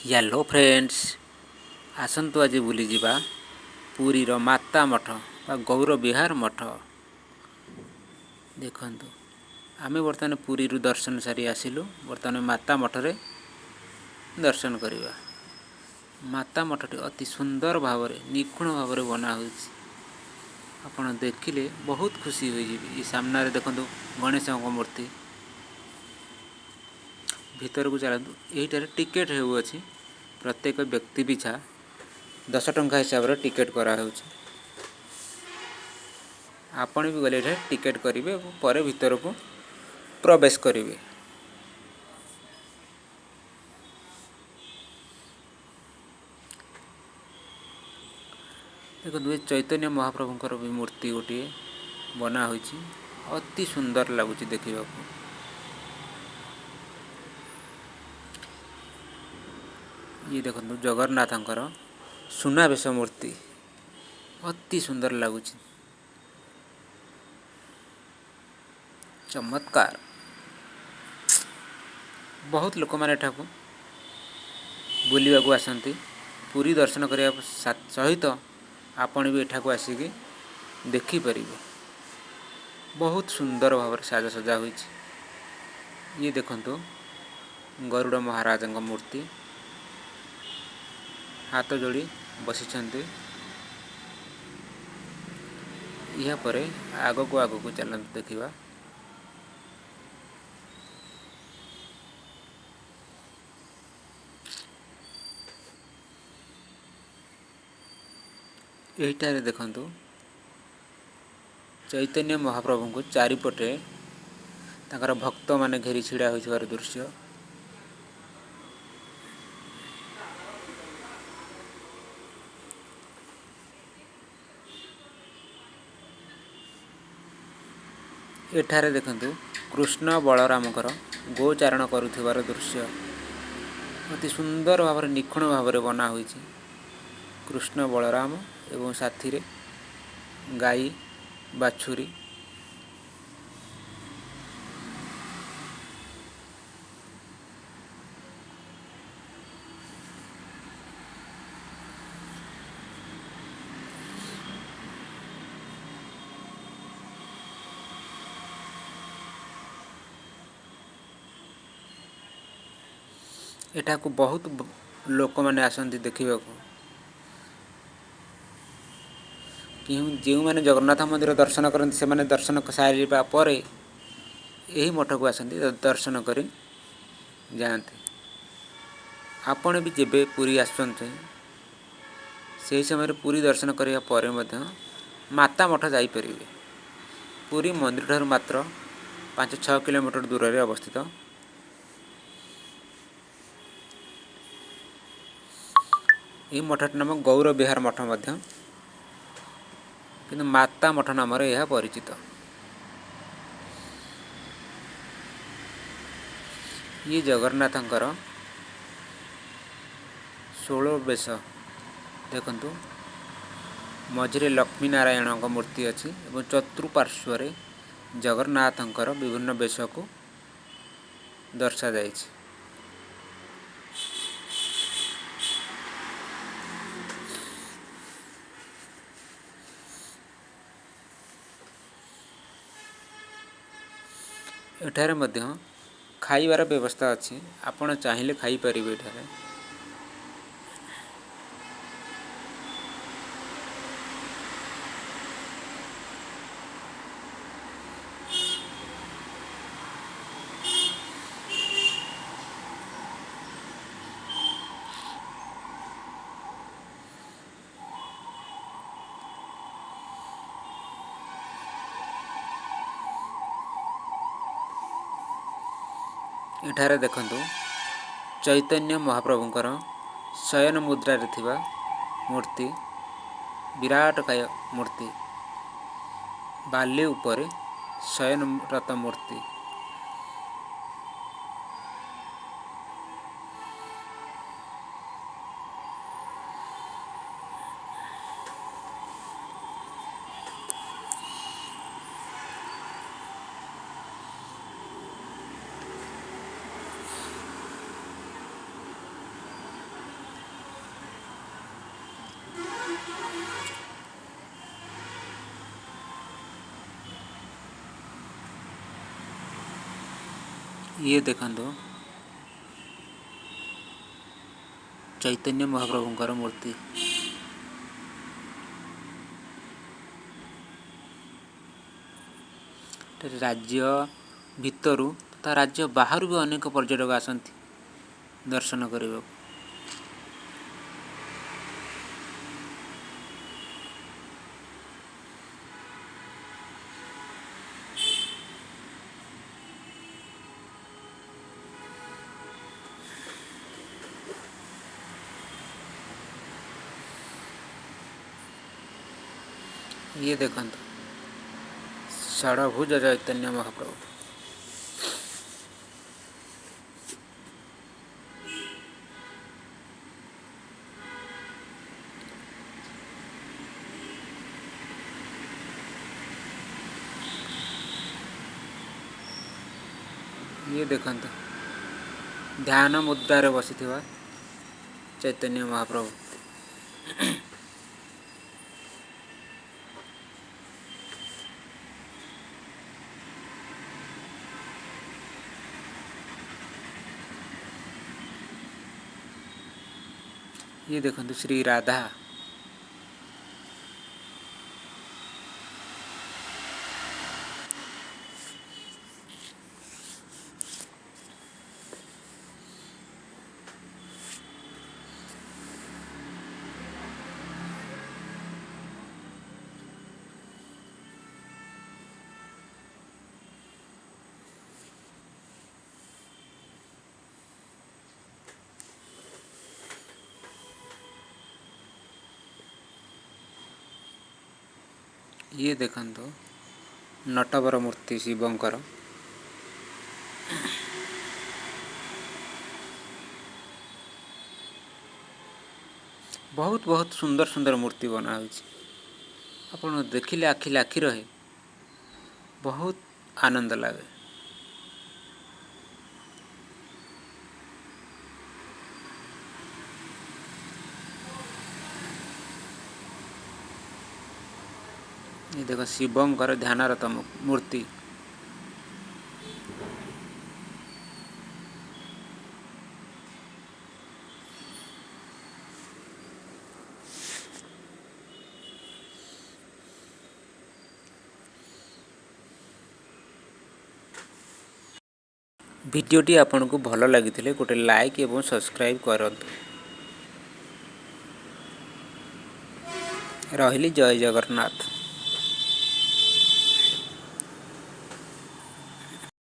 Hello friends, ଆସନ୍ତୁ ଆଜି ବୁଲିଯିବା ପୁରୀର ମାତା ମଠ ବା ଗୌରବିହାର ମଠ। ଦେଖନ୍ତୁ, ଆମେ ବର୍ତ୍ତମାନ ପୁରୀରୁ ଦର୍ଶନ ସାରି ଆସିଲୁ। ବର୍ତ୍ତମାନ ମାତା ମଠରେ ଦର୍ଶନ କରିବା। ମାତା ମଠଟି ଅତି ସୁନ୍ଦର ଭାବରେ, ନିଖୁଣ ଭାବରେ ବନା ହୋଇଛି। ଆପଣ ଦେଖିଲେ ବହୁତ ଖୁସି ହୋଇଯିବେ। ଏ ସାମ୍ନାରେ ଦେଖନ୍ତୁ ଗଣେଶଙ୍କ ମୂର୍ତ୍ତି। ଭିତରକୁ ଚାଲନ୍ତୁ। ଏଇଟାରେ ଟିକେଟ୍ ହେଉଅଛି। ପ୍ରତ୍ୟେକ ବ୍ୟକ୍ତି ପିଛା 10 ଟଙ୍କା ହିସାବରେ ଟିକେଟ୍ କରାହେଉଛି। ଆପଣ ବି ଗଲେ ଏଠାରେ ଟିକେଟ୍ କରିବେ ଏବଂ ପରେ ଭିତରକୁ ପ୍ରବେଶ କରିବେ। ଦେଖନ୍ତୁ, ଏ ଚୈତନ୍ୟ ମହାପ୍ରଭୁଙ୍କର ବି ମୂର୍ତ୍ତି ଗୋଟିଏ ବନା ହୋଇଛି। ଅତି ସୁନ୍ଦର ଲାଗୁଛି ଦେଖିବାକୁ। ଇଏ ଦେଖନ୍ତୁ ଜଗନ୍ନାଥଙ୍କର ସୁନାବେଶ ମୂର୍ତ୍ତି, ଅତି ସୁନ୍ଦର ଲାଗୁଛି, ଚମତ୍କାର। ବହୁତ ଲୋକମାନେ ଏଠାକୁ ବୁଲିବାକୁ ଆସନ୍ତି। ପୁରୀ ଦର୍ଶନ କରିବା ସହିତ ଆପଣ ବି ଏଠାକୁ ଆସିକି ଦେଖିପାରିବେ। ବହୁତ ସୁନ୍ଦର ଭାବରେ ସାଜସଜା ହୋଇଛି। ଇଏ ଦେଖନ୍ତୁ ଗରୁଡ଼ ମହାରାଜଙ୍କ ମୂର୍ତ୍ତି, ହାତ ଯୋଡ଼ି ବସିଛନ୍ତି। ଏହାପରେ ଆଗକୁ ଆଗକୁ ଚାଲନ୍ତୁ ଦେଖିବା। ଏଇଠାରେ ଦେଖନ୍ତୁ ଚୈତନ୍ୟ ମହାପ୍ରଭୁଙ୍କୁ ଚାରିପଟେ ତାଙ୍କର ଭକ୍ତମାନେ ଘେରି ଛିଡ଼ା ହୋଇଥିବାର ଦୃଶ୍ୟ। ଏଠାରେ ଦେଖନ୍ତୁ କୃଷ୍ଣ ବଳରାମଙ୍କର ଗୋଚାରଣ କରୁଥିବାର ଦୃଶ୍ୟ। ଅତି ସୁନ୍ଦର ଭାବରେ, ନିଖୁଣ ଭାବରେ ବନା ହୋଇଛି। କୃଷ୍ଣ ବଳରାମ ଏବଂ ସାଥିରେ ଗାଈ ବାଛୁରୀ। ଏଠାକୁ ବହୁତ ଲୋକମାନେ ଆସନ୍ତି ଦେଖିବାକୁ। କେଉଁ ଯେଉଁମାନେ ଜଗନ୍ନାଥ ମନ୍ଦିର ଦର୍ଶନ କରନ୍ତି, ସେମାନେ ଦର୍ଶନ ସାରିବା ପରେ ଏହି ମଠକୁ ଆସନ୍ତି, ଦର୍ଶନ କରି ଯାଆନ୍ତି। ଆପଣ ବି ଯେବେ ପୁରୀ ଆସୁଛନ୍ତି, ସେହି ସମୟରେ ପୁରୀ ଦର୍ଶନ କରିବା ପରେ ମଧ୍ୟ ମାତା ମଠ ଯାଇପାରିବେ। ପୁରୀ ମନ୍ଦିର ଠାରୁ ମାତ୍ର 5-6 କିଲୋମିଟର ଦୂରରେ ଅବସ୍ଥିତ। ଏହି ମଠଟି ନାମ ଗୌର ବିହାର ମଠ ମଧ୍ୟ, କିନ୍ତୁ ମାତା ମଠ ନାମରେ ଏହା ପରିଚିତ। ଇଏ ଜଗନ୍ନାଥଙ୍କର ଷୋଳ ବେଶ। ଦେଖନ୍ତୁ, ମଝିରେ ଲକ୍ଷ୍ମୀ ନାରାୟଣଙ୍କ ମୂର୍ତ୍ତି ଅଛି ଏବଂ ଚତୁଃପାର୍ଶ୍ୱରେ ଜଗନ୍ନାଥଙ୍କର ବିଭିନ୍ନ ବେଶକୁ ଦର୍ଶାଯାଇଛି। ଏଠାରେ ମଧ୍ୟ ଖାଇବାର ବ୍ୟବସ୍ଥା ଅଛି। ଆପଣ ଚାହିଁଲେ ଖାଇପାରିବେ ଏଠାରେ। ଏଠାରେ ଦେଖନ୍ତୁ ଚୈତନ୍ୟ ମହାପ୍ରଭୁଙ୍କର ଶୟନ ମୁଦ୍ରାରେ ଥିବା ମୂର୍ତ୍ତି, ବିରାଟକାୟ ମୂର୍ତ୍ତି, ବାଲି ଉପରେ ଶୟନରତ ମୂର୍ତ୍ତି। ଇଏ ଦେଖନ୍ତୁ ଚୈତନ୍ୟ ମହାପ୍ରଭୁଙ୍କର ମୂର୍ତ୍ତି। ରାଜ୍ୟ ଭିତରୁ ତଥା ରାଜ୍ୟ ବାହାରୁ ବି ଅନେକ ପର୍ଯ୍ୟଟକ ଆସନ୍ତି ଦର୍ଶନ କରିବାକୁ। ଇଏ ଦେଖନ୍ତୁ ଷଡ଼ଭୁଜ ଚୈତନ୍ୟ ମହାପ୍ରଭୁ। ଇଏ ଦେଖନ୍ତୁ ଧ୍ୟାନ ମୁଦ୍ରାରେ ବସିଥିବା ଚୈତନ୍ୟ ମହାପ୍ରଭୁ। ଇଏ ଦେଖନ୍ତୁ ଶ୍ରୀ ରାଧା। ଇଏ ଦେଖନ୍ତୁ ନଟବର ମୂର୍ତ୍ତି ଶିବଙ୍କର। ବହୁତ ବହୁତ ସୁନ୍ଦର ସୁନ୍ଦର ମୂର୍ତ୍ତି ବନା ହୋଇଛି। ଆପଣ ଦେଖିଲେ ଆଖି ଲାଖି ରହେ, ବହୁତ ଆନନ୍ଦ ଲାଗେ। ଏ ଦେଖ ଶିବଙ୍କର ଧ୍ୟାନରତ ମୂର୍ତ୍ତି। ଭିଡ଼ିଓଟି ଆପଣଙ୍କୁ ଭଲ ଲାଗିଥିଲେ ଗୋଟେ ଲାଇକ୍ ଏବଂ ସବସ୍କ୍ରାଇବ୍ କରନ୍ତୁ। ରହିଲି, ଜୟ ଜଗନ୍ନାଥ।